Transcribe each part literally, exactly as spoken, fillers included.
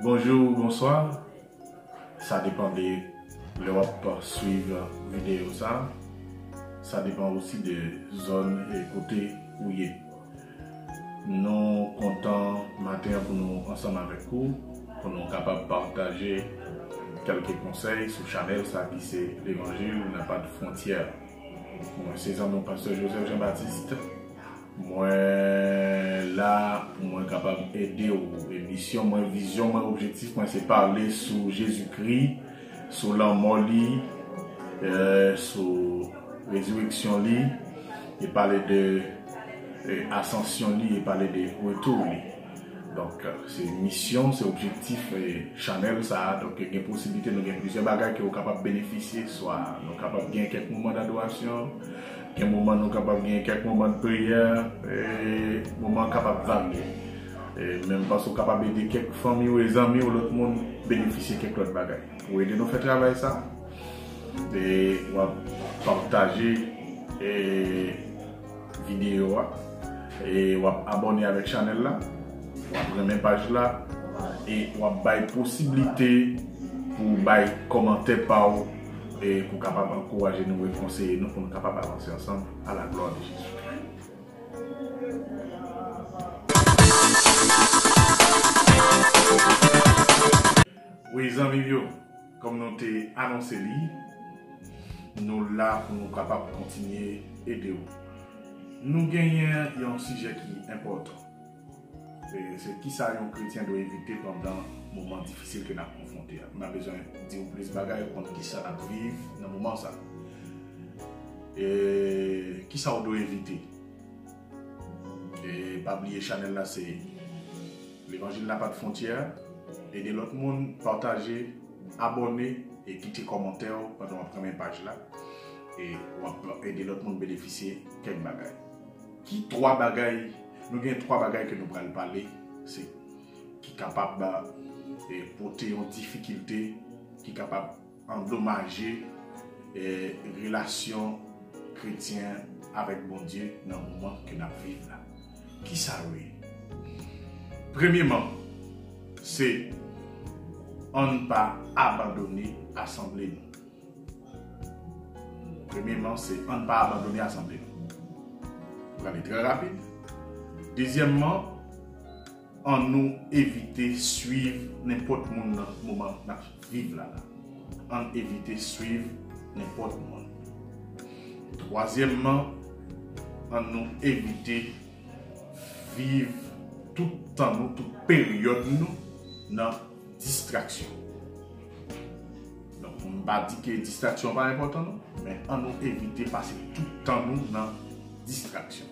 Bonjou, bonswa. Sa depann de lè w ap swiv videyo sa. Sa depann osi de zòn e kote ou ye. Nou kontan maten an pou nou ansanm avèk ou, pou nou kapab pataje kèlke konsèy sou chanèl sa ki se Levanjil Nan Pa t Fwontyè. Mwen se zanmi w, Pastè Joseph Jean Baptiste. Mwen la pou mwen kapab ede w. E misyon mwen, vizyon mwen, objektif mwen, se pale sou Jezikri, sou lanmò li, eh, sou rezireksyon li, e pale de, eh, asansyon li, e pale de retou li. Donk, se misyon, se objektif, eh, chanèl sa a. Donk, gen posiblite nou gen plizyè bagay ke w kapab benefisye, swa nou kapab gen kèk moman dadorasyon, gen moman nou kapab gen kèk moman de priyè, eh, moman kapab varye. Eh, menm paske w kapab ede kèk fanmi w, e zanmi w, lòt moun benefisye kèk lòt bagay. Pou ede nou fè travay sa, e w ap pataje, eh, videyo a, e w ap abòne avèk chanèl la, w ap renmen paj la, e w ap bay posiblite pou w bay kòmantè pa w, e pou w kapab ankouraje nou e konseye nou pou nou kapab avanse ansanm, à la gloire de Jésus. Wi, zanmi m yo, kòm nou te anonse li, nou la pou nou kapab kontinye ede w. Nou genyen yon sijè ki enpòtan. E se kisa yon kretyen dwe evite pandan moman difisil ke n ap konfwonte a. M pa bezwen di w plis bagay, ou konn kisa n ap viv nan moman sa. E kisa w dwe evite? E pa bliye chanèl la se Levanjil Nan Pa t Fwontyè. Ede lòt moun, pataje, abòne e kite kòmantè w pandan w ap renmen paj la. E w ap ede lòt moun benefisye kèk bagay. Ki twa bagay, nou gen twa bagay ke nou pral pale, se ki kapab, e, pote yon difikilte, ki kapab andomaje, e, relasyon kretyen avèk Bondye nan moman ke n ap viv la. Kisa yo ye? Premyeman, se ann pa abandone asanble nou. Premyeman, se ann pa abandone asanble nou. Prale trè rapid. Dezyèmman, ann nou evite swiv nenpòt moun nan moman n ap viv la la. Ann evite swiv nenpòt moun. Twazyèmman, ann nou evite viv tout tan nou, tout peryòd nou nan distraksyon. Donk, m pa di ke distraksyon pa enpòtan, non, men ann nou evite pase tout tan nou nan distraksyon.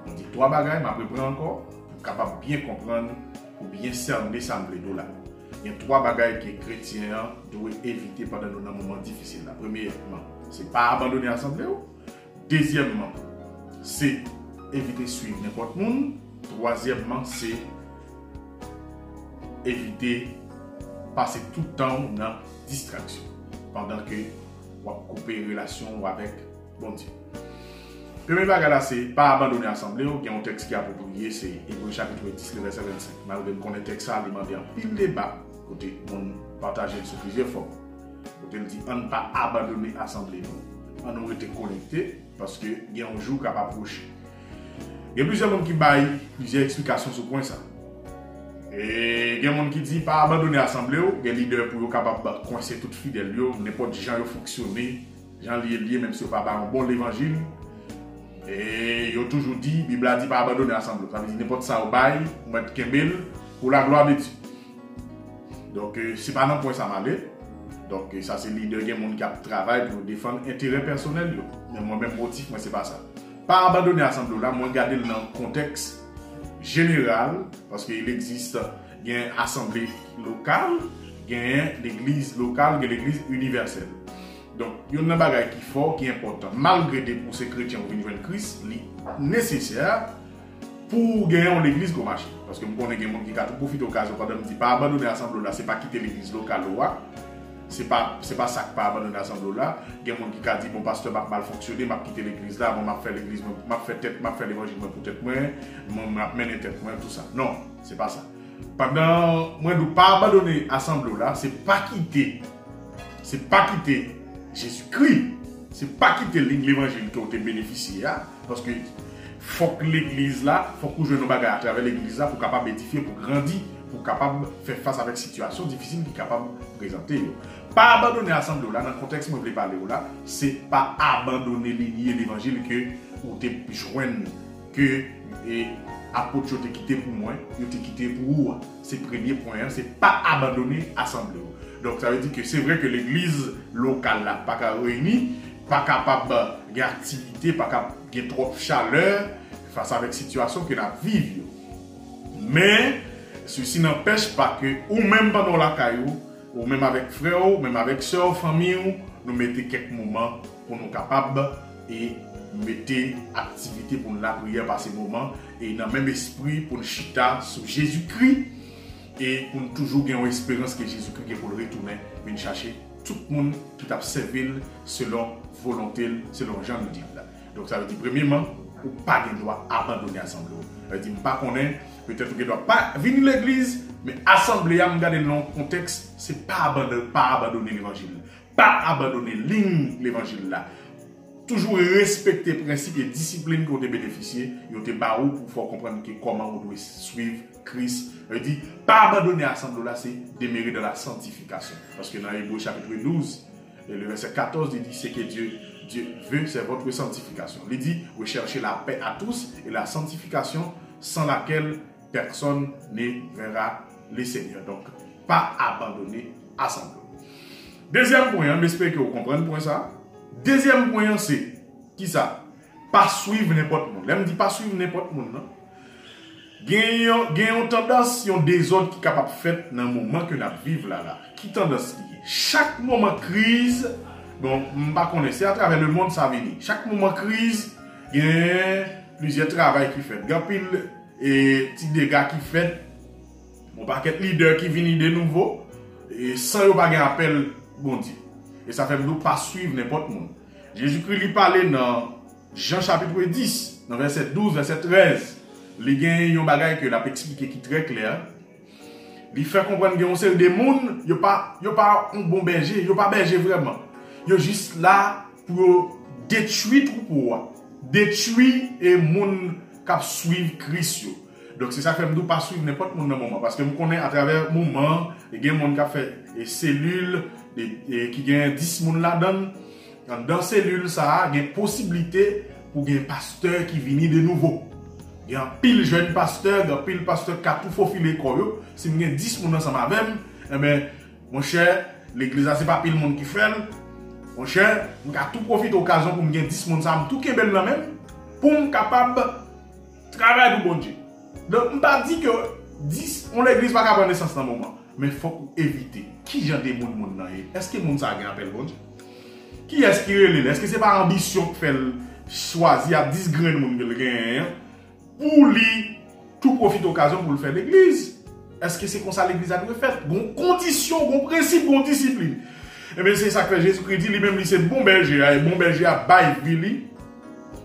Mwen di twa bagay, m ap repran ankò, pou w kapab byen konprann, pou byen sène sa m vle di w la. Gen twa bagay ke kretyen an dwe evite pandan nou nan moman difisil la. Premyèman, se pa abandone asanble w. Dezyèmman, se evite swiv nenpòt moun. Twazyèmman, se evite pase tout tan w nan distraksyon pandan ke w ap koupe relasyon w avèk Bondye. Premye bagay la, se pa abandone asanble w. Gen yon tèks ki apwopriye, se Ebre chapit dis, le vèsè vennsenk. Malgre m konnen tèks sa, li mande anpil deba, kote moun pataje l sou plizyè fòm. Kote l di, ann pa abandone asanble nou, ann nou rete konekte, paske gen yon jou k ap apwoche. Gen plizyè moun ki bay plizyè eksplikasyon sou pwen sa. E gen moun ki di, pa abandone asanble w, gen lidè pou yo kapab kwense tout fidèl yo, nenpòt jan yo fonksyone, jan l ye, l ye, menm si yo pa bay yon bon levanjil. E yo toujou di, Bib la di pa abandone asanble w. Sa vle di, nenpòt sa yo bay, ou mèt kenbe l pou laglwa de Dye. Donk, eh, se pa nan pwen sa m ale. Donk, eh, sa se lidè, gen moun k ap travay pou yo defann enterè pèsonèl yo. Men mwen menm, motif mwen, se pa sa. Pa abandone asanble w la, mwen gade l nan kontèks jeneral, paske il existe, gen asanble lokal, gen legliz lokal, gen legliz inivèsèl. Donk, youn nan bagay ki fò, ki enpòtan, malgre depi w se kretyen ou vin jwenn Kris, li nesesè pou w gen yon legliz pou w mache. Paske m konnen gen moun ki ka tou pwofite okazyon pandan m di pa abandone asanble w la, se pa kite legliz lokal ou a. Se pa, se pa sa k pa abandone asanble w la. Gen moun ki ka di, bon, pastè, m ap mal fonksyone, m ap kite legliz la, bon, m ap fè legliz mwen, m ap fè tèt, m ap fè levanjil mwen pou tèt mwen, mwen, m ap mennen tèt mwen, tou sa. Non, se pa sa. Pandan mwen di w pa abandone asanble w la, se pa kite, se pa kite Jezikri, se pa kite liy levanjil ke w te benefisye a, paske fòk legliz la, fòk ou jwenn yon bagay atravè legliz la pou w kapab edifye, pou grandi, pou w kapab fè fas avèk sitiyasyon difisil ki kapab prezante yo. Pa abandone asanble w la, nan kontèks mwen vle pale w la, se pa abandone linye levanjil ke ou te jwenn ke e, apot yo te kite pou mwen, yo te kite pou ou a. Se premye pwen an, se pa abandone asanble w. Donk, sa vle di ke se vre ke legliz lokal la pa ka reyini, pa kapab gen aktivite, pa ka gen twòp chalè fas avèk sitiyasyon ke n ap viv yo. Men, sesi n'anpèch pa ke ou menm pandan w lakay ou, ou menm avèk frè w, ou menm avèk sè w, fanmi w, nou mete kèk moman pou nou kapab e mete aktivite pou n lapriyè pase moman e nan menm espri pou n chita sou Jezikri e pou n toujou gen yon esperans ke Jezikri gen pou l retounen vin chache tout moun ki t ap sèvi l selon volonte l, selon jan l di l la. Donk, sa vle di, premyeman, ou pa gen dwa abandone asanble w. Sa vle di, m pa konnen, petèt ou gen dwa pa vini legliz, men asanble a, m gade l nan yon kontèks, se pa abandone, pa abandone levanjil. Pa abandone liy levanjil la. Toujou respekte prensip e disiplin ke w te benefisye, yo te ba ou pou fè w konprann ke kòman ou dwe swiv Kris. Sa vle di, pa abandone asanble w la, se demeurer dans la sanctification. Paske nan Ebre chapit douz, e le vèsè katòz, li di, ce que Dieu, Dieu veut, c'est votre sanctification. Li di, recherchez la paix à tous et la sanctification sans laquelle personne ne verra le Seigneur. Donk, pa abandone asanble w. Dezyèm pwen an, m espere ke w konprann pwen sa. Dezyèm pwen an, se, kisa? Pa swiv nenpòt moun. Lè m di pa swiv nenpòt moun nan, gen yon, gen yon tandans, yon dezòd ki kapab fèt nan moman ke n ap viv la la. Ki tandans li ye? Chak moman kriz, bon, m pa konnen, se atravè lemonn sa vini. Chak moman kriz, gen plizyè travay ki fèt. Gen anpil e, ti dega ki fèt, yon pakèt lidè ki vini de nouvo, e, san yo pa gen apèl Bondye. E sa fè m di w pa swiv nenpòt moun. Jezikri li pale nan Jan chapit dis, nan vèsè douz, vèsè trèz, li gen yon bagay ke l ap eksplike ki trè klè. Li fè konprann gen yon seri de moun, yo pa, yo pa yon bon bèje, yo pa bèje vrèman. Yo jis la pou yo detwi twoupo a, detwi e moun k ap swiv Kris yo. Donk, se sa k fè m di w pa swiv nenpòt moun nan moman. Paske m konnen atravè moman, e gen moun k ap fè e selil, e, e ki gen dis moun ladan l. Anndan selil sa a, gen posiblite pou gen pastè ki vini de nouvo. Gen anpil jèn pastè, gen anpil pastè k ka tou fofile kò yo. Si m gen dis moun ansanm avè m, enben, monchè, legliz la se pa pil moun ki fè l. Monchè, m ka tou pwofite okazyon pou m gen dis moun sa a, m tou kenbe l nan men m, pou m kapab travay pou Bondye. Donk, m pa di ke dis, yon legliz pa ka pran nesans nan moman. Men fòk ou evite. Ki jan de moun moun nan ye? Èske moun sa a gen apèl Bondye? Kiyès ki rele l? Èske se pa anbisyon k fè l chwazi a dis grenn moun ke l genyen an pou li tou pwofite okazyon pou l fè legliz? Èske se konsa legliz la dwe fèt? Gon kondisyon, gon prensip, gon disiplin. Ebyen, se sa k fè Jezikri di li menm li se bon bèje a, e bon bèje a bay vi li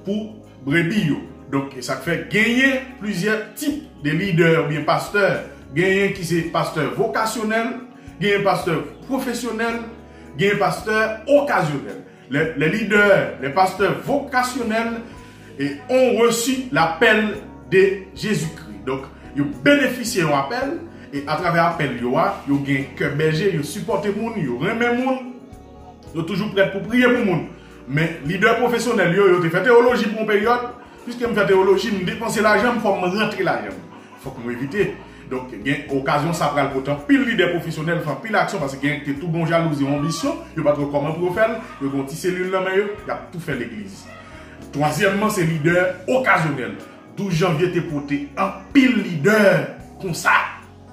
pou brebi yo. Donk, e sa k fè genyen plizyè tip de lidè oubyen pastè. Genyen ki se pastè vokasyonèl, genyen pastè pwofesyonèl, genyen pastè okazyonèl. Les, les leaders, les pasteurs vocationnels et ont reçu l'appel de Jésus-Christ. Donk, yo benefisye yon apèl, e atravè apèl yo a, yo gen kè bèje, yo sipòte moun, yo renmen moun, yo toujou prèt pou priye pou moun. Men, lidè pwofesyonèl yo, yo te fè teyoloji pou yon peryòd, piske m fè teyoloji, m depanse lajan m, fò m rantre lajan m. Fòk nou evite. Donk, gen okazyon sa pral pote anpil lidè pwofesyonèl fè anpil aksyon, paske gen te tou gen jalouzi, yon anbisyon, yo pa t wè kòman pou yo fè l, yo gen yon ti selil nan men yo, y ap tou fè legliz. Twazyèmman, se lidè okazyonèl. Douz janvye te pote anpil lidè konsa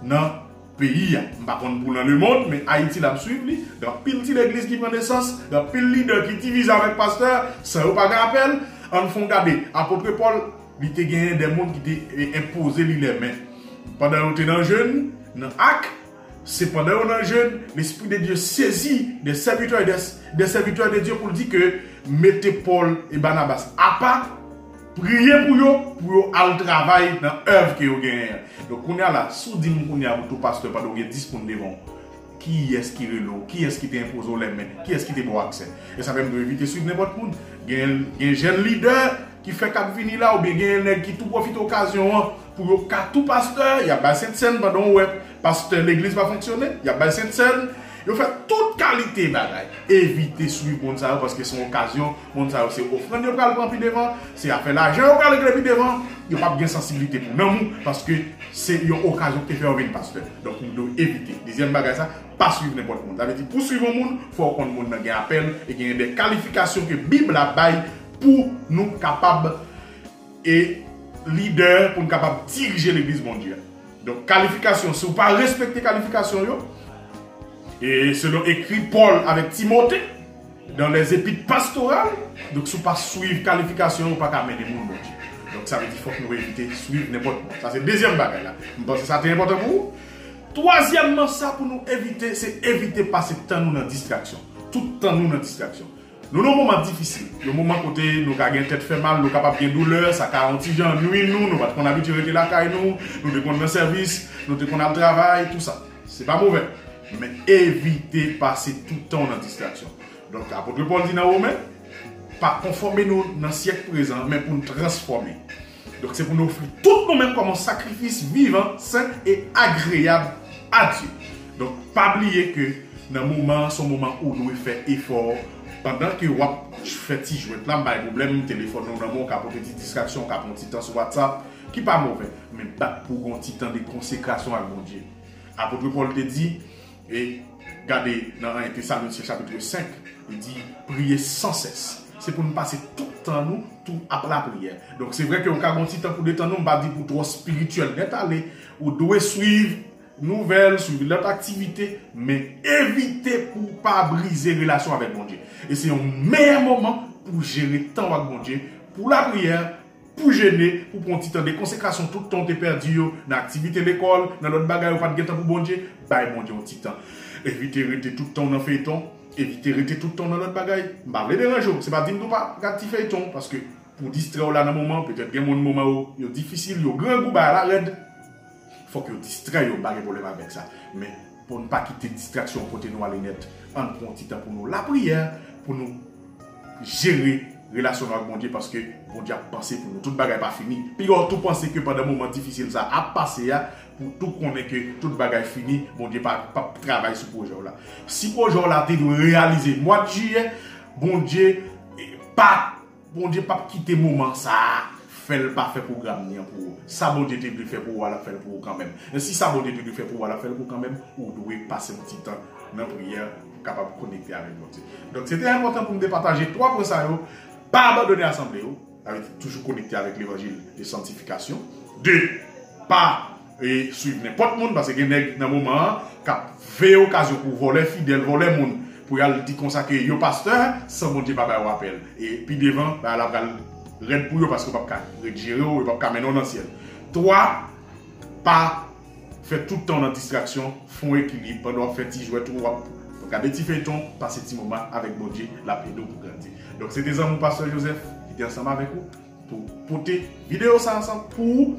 nan peyi a. M pa konn pou nan lemonn, men Ayiti la m swiv li. Gen anpil ti legliz ki pran nesans, gen anpil lidè ki divize avèk pastè, san yo pa gen apèl. Ann fè yon gade, apot Pòl, li te genyen de moun ki te e, enpoze li lèmen. Pandan yo te nan jèn, nan Ak, se pandan yo nan jèn, Lespri de Dye sezi de sèvitè de, de sèvitè de Dye pou l di ke mete Pòl e Banabas apa, Priye pou yo, pou yo al travay nan èv ke yo genyen an. Donk, kounye a la, si w di m kounye a pou tou pastè pandan w gen dis moun devan w, kiyès ki rele w, kiyès ki te enpoze w lèmen, kiyès ki te ba w aksè? E sa fè m di w evite swiv nenpòt moun. Gen, gen jèn lidè ki fèk ap vini la, oubyen gen nèg ki tou pwofite okazyon an pou yo ka tou pastè, y ap bay sentsèn pandan w wè pastè legliz pa fonksyone, y ap bay sentsèn, yo fè tout kalite bagay. Evite swiv moun sa yo, paske se yon okazyon, moun sa yo se ofrann yo pral pran pi devan, se afè lajan yo pral regle pi devan, yo p ap gen sansiblite pou nanm ou, paske se yon okazyon ki te fè yo vin pastè. Donk, nou dwe evite. Dezyèm bagay sa, pa swiv nenpòt moun. Sa vle di, pou swiv yon moun, fò w konn moun nan gen apèl e gen de kalifikasyon ke Bib la bay pou nou kapab e lidè, pou n kapab dirije legliz Bondye a. Donk, kalifikasyon, si w pa respekte kalifikasyon yo, e selon ekri Pòl avèk Timote, dans les épîtres pastorales, donk, si w pa swiv kalifikasyon yo, ou pa ka mennen moun Bondye. Donk, sa vle di fòk nou evite swiv nenpòt moun. Sa se dezyèm bagay la. M panse sa te enpòtan pou ou. Twazyèmman, sa pou nou evite, se evite pase tan nou nan distraksyon. Tout tan nou nan distraksyon. Nou nan moman difisil, yon moman kote nou ka gen tèt fè mal, nou kapab gen doulè, sa ka yon ti jan nwi nou, nou pa t konn abitye rete lakay nou, nou te konn nan sèvis, nou te konn al travay, tou sa. Se pa movè, men evite pase tout tan w nan distraksyon. Donk, apot Pòl di nan Women, pa konfòme nou nan syèk prezan, men pou n transfòme. Donk, se pou nou ofri tout nou menm kòm yon sakrifis vivan, sen e agreyab a Dye. Donk, pa bliye ke nan moman an, se yon moman ou dwe fè efò. Pandan ke w ap fè ti jwèt la, m bay pwoblèm, telefòn ou nan men w ka pote ti distraksyon, w ka pran ti tan sou WhatsApp, ki pa movè. Men bat pou w gen yon ti tan de konsekrasyon ak Bondye. Apot Pòl te di, e gade nan en Tesalonisyen chapit senk, li di, priye san sès. Se pou n pase tout tan nou tou ap lapriyè. Donk, se vre ke w ka gen yon ti tan pou detann ou, m pa di pou twò espirityèl nèt ale, ou dwe swiv nouvèl, swiv lòt aktivite, men evite pou w pa brize relasyon avèk Bondye. E se yon meyè moman pou jere tan w ak Bondye, pou lapriyè, pou jene, pou pran ti tan de konsekrasyon tout tan w te pèdi yo nan aktivite lekòl, nan lòt bagay ou pa t gen tan pou Bondye, bay Bondye yon ti tan. Evite rete tout tan w nan feyton, evite rete tout tan w nan lòt bagay. M pa vle deranje w, se pa di m tou pa gad ti feyton, paske pou distrè w la nan moman, petèt gen moun moman yo, yo difisil, yo grangou, bagay la rèd. Fòk yo distrè yo, m pa gen pwoblèm avèk sa. Men, pou n pa kite distraksyon pote nou ale nèt, ann pran yon ti tan pou nou lapriyè, pou nou jere relasyon nou ak Bondye, paske Bondye ap panse pou nou. Tout bagay pa fini. Piga w tou panse ke pandan moman difisil sa ap pase a, pou tou konnen ke tout bagay fini, Bondye pa, p ap travay sou pwojè w la. Si pwojè w la te dwe reyalize mwa jiyè, Bondye, eh, pa Bondye p ap kite moman sa a fè l pa fè pwogram li an pou ou. Sa Bondye te vle fè pou ou a, l ap fè l pou ou kanmenm. Men si sa Bondye te vle fè pou ou a, l ap fè l pou ou kanmenm, ou dwe pase yon ti tan nan priyè pou w kapab konekte avèk Bondye. Donk, se te enpòtan pou m te pataje twa pwen sa yo. Pa abandone asanble yo. Sa vle di toujou konekte avèk levanjil de santifikasyon. De, pa e swiv nenpòt moun, paske gen nèg nan moman an k ap veye okazyon pou vòlè fidèl, vòlè moun, pou y al di konsa ke yo pastè, san Bondye pa ba yo apèl. E pi devan, bagay la pral rèd pou yo, paske yo p ap ka ret jere w, yo p ap ka mennen w nan syèl. Twa, pa fè tout tan w nan distraksyon, fè yon ekilib, pandan w ap fè ti jwèt ou w ap gade ti feyton, pase ti moman avèk Bondye, l ap ede w pou grandi. Donk, se te zanmi w, pastè Joseph, ki te ansanm avèk ou pou pote videyo sa ansanm pou ou.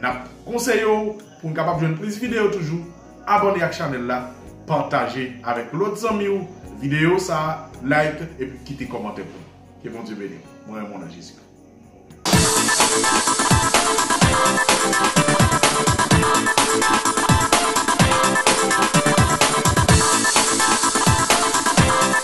N ap konseye w pou n kapab jwenn plis videyo toujou. Abòne ak chanèl la, pataje avèk lòt zanmi w videyo sa, like, epi kite kòmantè pou nou. Ke Bondye beni w. Mwen renmen w nan Jezi Kris.